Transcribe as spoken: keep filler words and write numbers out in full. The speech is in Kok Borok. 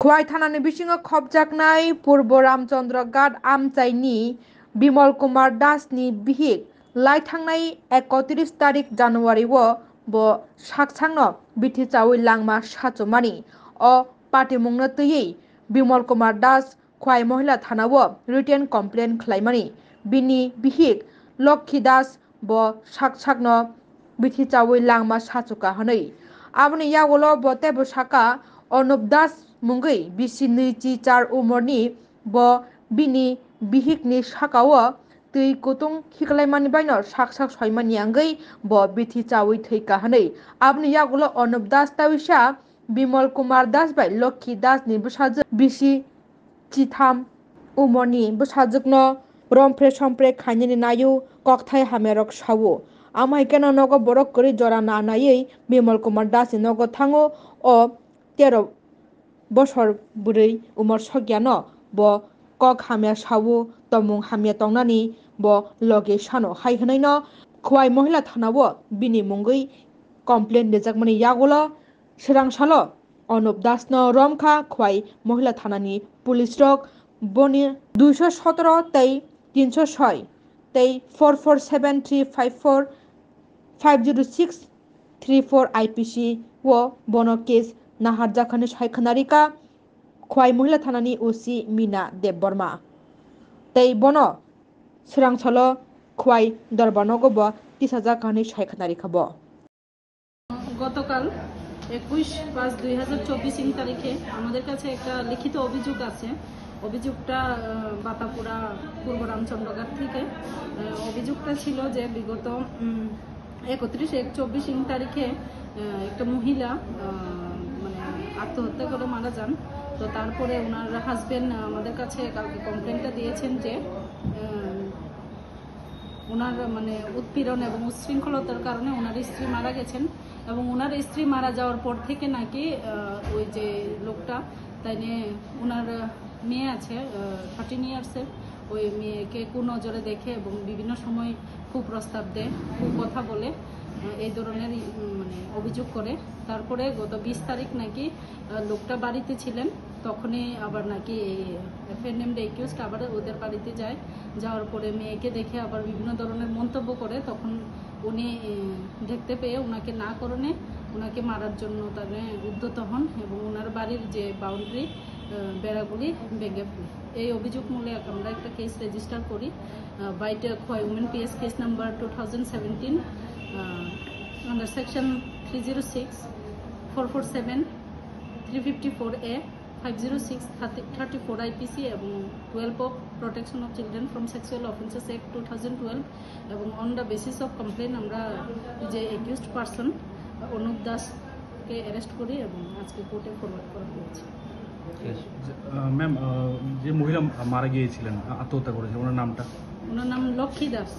Khwai thanani bisingo khopjaknai Purbo Ramchandra Ghat amchaini Bimal Kumar Das ni bihik lai thangnai ekotris tarik January o bo saksakno bithi chawi langma sachomani. O patimungno twiwi Bimal Kumar Das Khwai Mohila Thana o written complaint khlaimani. Bini bihik Lokhi Das bo saksakno bithi chawi langma sachuka hwnwi. Aboni yagulo bo teibo saka, Anup Das mungwi bisi nwichi char umorni bo bini bihikni sakao twi kutung khiklaimani baino saksak soimani wngwi bo bithi chawi thwika hwnwi. Aboni yagulo Anup Das tawisa Bimal Kumar Das bai Lokhi Das ni bwsajwk bisi chitham umorni bwsajwkno rompre sompre khainani naio, kokthai hamyarok sao. Amo hai kheno nogo borok kwrwi jora na naiwi Bimal Kumar Das ni nogo thango. O tero bosor bwrwi umor sokyano bo kok hamya sao, tomung hamya tongnani bo loge sano, hai hwnwino Khwai Mohila Thana o bini mungwi complaint rijakmani yagulo swrang salo Anup Das no romkha Khwai Mohila Thana ni police rok. Boni duiso sotoro tei tinso soi tei four four seven three five four five zero six three four I P C o bono case naharjak hwnwi sai khwnarikha Khwai Mohila Thana ni O C Mina Debbarma. Tei bono swrang salo Khwai Dorbar nogo bo tisajak hwnwi sai khwnarikha bo. গতকাল একুশ পাঁচ দুই হাজার চব্বিশ ইং তারিখে আমাদের কাছে একটা লিখিত অভিযোগ আছে। অভিযোগটা আহ, বাতাপুরা পূর্ব রামচন্দ্রঘাট থেকে। আহ, অভিযোগটা ছিল যে বিগত উম, একত্রিশ এক চব্বিশ ইং তারিখে আহ, একটা মহিলা আহ, মানে আত্মহত্যা করে মারা যান। তো তারপরে ওনার হাজবেন্ড আমাদের কাছে কালকে কমপ্লেনটা দিয়েছেন যে আহ, ওনার মানে উৎপীড়ন এবং উচ্ছৃঙ্খলতার কারণে ওনার স্ত্রী মারা গেছেন। এবং ওনার স্ত্রী মারা যাওয়ার পর থেকে নাকি আহ, ওই যে লোকটা তাই নিয়ে ওনার আহ, মেয়ে আছে থার্টিন ইয়ার্সের, ওই মেয়েকে কুনজরে দেখে এবং বিভিন্ন সময় কুপ্রস্তাব দেয়, কুকথা বলে, আহ, এই ধরনের উম, মানে অভিযোগ করে। তারপরে গত বিশ তারিখ নাকি আহ, লোকটা বাড়িতে ছিলেন, তখনই আবার নাকি এই ফ্রেন্ড নেমড একিউজড আবার ওদের বাড়িতে যায়। যাওয়ার পরে মেয়েকে দেখে আবার বিভিন্ন ধরনের মন্তব্য করে। তখন উনি এ, দেখতে পেয়ে ওনাকে না করণে ওনাকে মারার জন্য তারা উদ্যত হন এবং ওনার বাড়ির যে বাউন্ডারি বেড়াগুলি ভেঙে ফেলে। এই অভিযোগ মূলে আমরা একটা কেস রেজিস্টার করি। By the Khowai Women P S case number two thousand seventeen under section three zero six, four four seven, three fifty-four A, five zero six, thirty, thirty-four I P C এবং twelve of Protection of Children from Sexual Offences Act two thousand twelve এবং on the basis of complaint আমরা যে accused person Anup দাসকে অ্যারেস্ট করি এবং আজকে কোর্টে ফরওয়ার্ড করা হয়েছে। ম্যাম, যে মহিলা মারা গিয়েছিলেন, আত্মহত্যা করেছেন, ওনার নামটা? ওনার নাম লক্ষ্মী দাস।